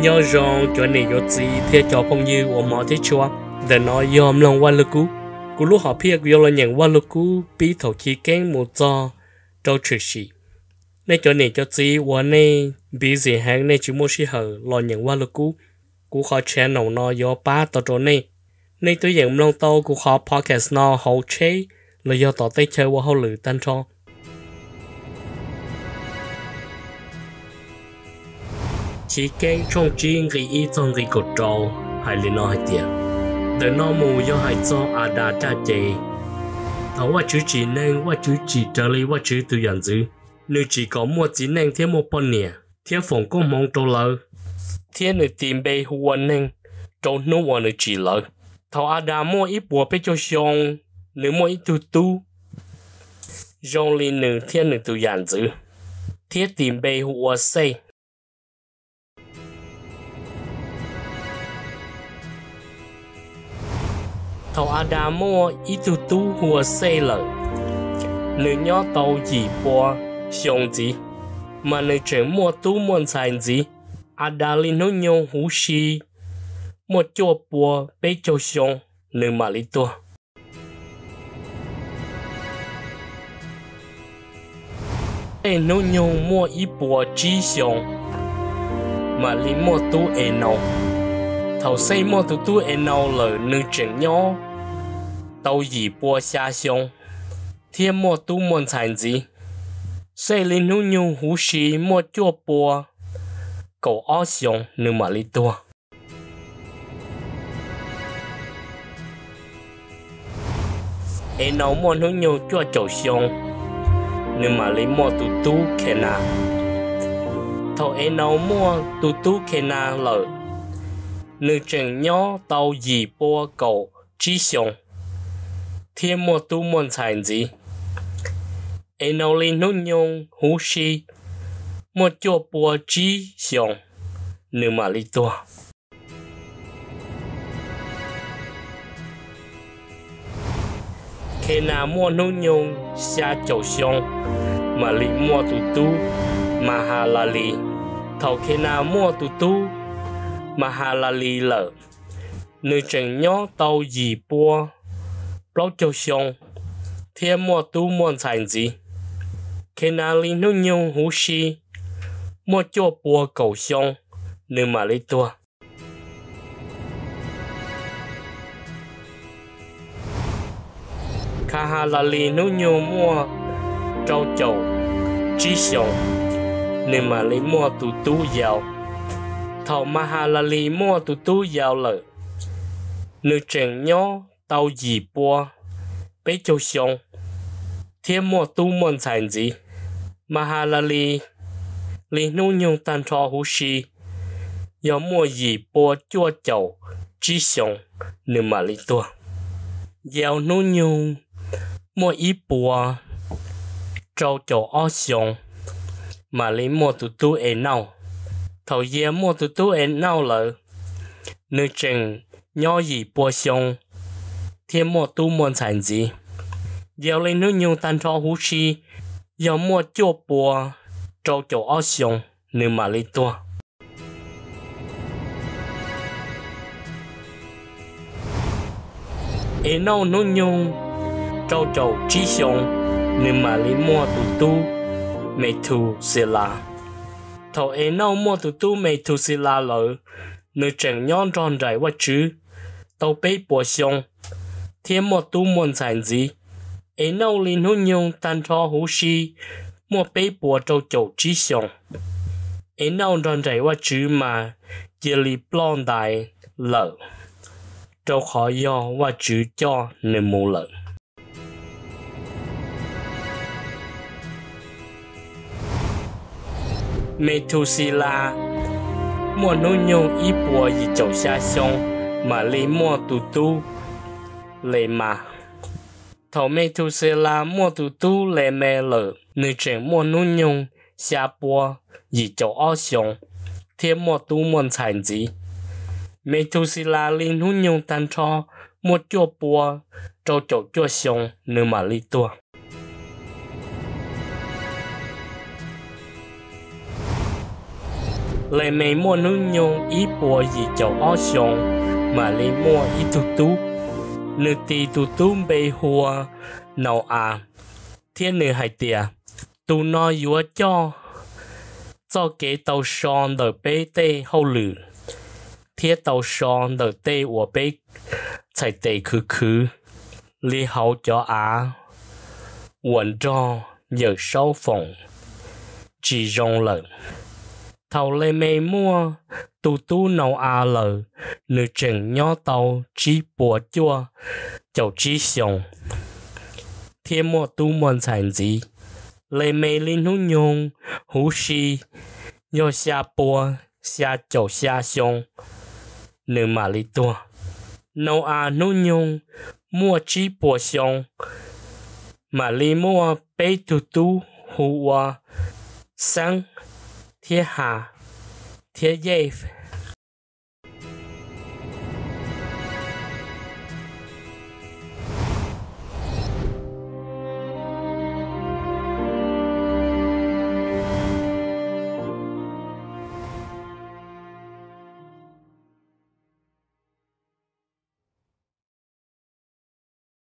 Nyob zoo cov niam cov txiv thiab cov phooj ywg uas hmov thiab tshua. Ntawm no yog mloog Vaj Lug Kub. Kuv lub hom phiaj kuv yuav los nyeem Vaj Lug Kub pib thaum chiv keeb mus txog rau tshwm sim. Nej cov niam cov txiv uas nej busy heev, nej tsis muaj sij hawm los nyeem Vaj Lug Kub, kuv qhov channel no yuav pab tau rau nej. Nej twb yeem mloog tau kuv qhov podcast no hauv tsheb los yog tom tej chaw ua hauj lwm tag nrho. Chiv Keeb tshooj tsib nqi ib txog nqi kaum rau hais li no hais tias, ntawm no mus yog hais txog Adas caj ces. Thaum Vajtswv tsim neeg, Vajtswv tsim raws li Vajtswv tus yam ntxwv. Nws tsim kom muaj txiv neej thiab muaj poj niam, thiab foom koob hmoov rau lawv, thiab nws tis npe hu ua neeg rau hnub uas nws tsim lawv. Thaum Adas muaj ib puas peb caug xyoo, nws muaj ib tug tub zoo li nws thiab nws tus yam ntxwv, thiab tis npe hu ua Xej. Thaum Adas muaj ib tug tub hu ua Xej lawm, nws nyob tau yim pua xyoo ntxiv, mas nws tseem muaj tub muaj ntxhais ntxiv. Adas li hnub nyoog huv si muaj cuaj pua peb caug xyoo, nws mam li tuag. Xej hnub nyoog muaj ib puas tsib xyoo, mam li muaj tub Enau. Thaum Xej muaj tus tub Enau lawm, nws tseem nyob tau yim pua xya xyoo, thiab muaj tub muaj ntxhais ntxiv. Xej li hnub nyoog huv si muaj cuaj pua kaum ob xyoo, nws mam li tuag. Enau muaj hnub nyoog cuaj caum xyoo, nws mam li muaj tus tub Khenas. Thaum Enau muaj tus tub Khenas lawm, nws tseem nyob tau yim pua kaum tsib xyoo, thiab muaj tub muaj ntxhais ntxiv. Enau li hnub nyoog huv si muaj cuaj pua tsib xyoo, nws mam li tuag. Khenas muaj hnub nyoog xya caum xyoo, mam li muaj tus tub Mahalalis. Thaum Khenas muaj tus tub Mahalalis lawm, nws tseem nyob tau yim pua plaub caug xyoo, thiab muaj tub muaj ntxhais ntxiv. Khenas li hnub nyoog huv si muaj cuaj pua kaum xyoo, nws mam li tuag. Khahalalis hnub nyoog muaj rau caum tsib xyoos, nws mam li muaj tus tub Yaus. Thaum Mahalalis muaj tus tub Yaus lawm, nws tseem nyob tau yim pua peb caug xyoo, thiab muaj tub muaj ntxhais ntxiv. Mahalalis li hnub nyoog tag nrho huv si yog muaj yim pua cuaj caum tsib xyoos, nws mam li tuag. Yaus hnub nyoog muaj ib puas rau caum ob xyoos, mam li muaj tus tub Enauj. Thaum Yaus muaj tus tub Enauj lawm, nws tseem nyob yim pua xyoo thiab muaj tub muaj ntxhais ntxiv. Yaus li hnub nyoog tag nrho huv si yog muaj cuaj pua rau caum ob xyoos, nws mam li tuag. Enauj hnub nyoog rau caum tsib xyoos, nws mam li muaj tus tub Methuselas. Thaum Enauj muaj tus tub Methuselas lawm, nws tseem nyob nrog nraim Vajtswv tau peb puas xyoo thiab muaj tub muaj ntxhais ntxiv. Enauj li hnub nyoog tag nrho huv si muaj peb puas rau caum tsib xyoos. Enauj nrog nraim Vajtswv mas cia li ploj ntais lawm, rau qhov yog Vajtswv coj nws mus lawm. Methuselas muaj hnub nyoog ib puas yim caum xya xyoo, mam li muaj tus tub Lemas. Thaum Methuselas muaj tus tub Lemes lawm, nws tseem muaj hnub nyoog xya pua yim caum ob xyoos thiab muaj tub muaj ntxhais ntxiv. Methuselas li hnub nyoog tag nrho muaj cuaj pua rau caum cuaj xyoos, nws mam li tuag. Lemes muaj hnub nyoog ib puas yim caum ob xyoos, mam li muaj ib tug tub. Nws tis tus tub npe hu ua Nau-as, thiab nws hais tias, Tus no yuav coj txoj kev tau so ntawm peb tej hauj lwm, thiab tau so ntawm tej uas peb txhais tes khwv khwv li hauv cov av uas nrog Yawmsaub foom tsis zoo lawm. Thaum Lemes muaj tus tub Nau-as lawm, nws tseem nyob tau tsib puas cuaj caum tsib xyoos thiab muaj tub muaj ntxhais ntxiv. Lemes li hnub nyoog huv si yog xya puas xya caum xya xyoo, nws mam li tuag. Nau-as hnub nyoog muaj tsib puas xyoo, mam li muaj peb tug tub hu ua Xeeb, thiab Has, thiab Yefis.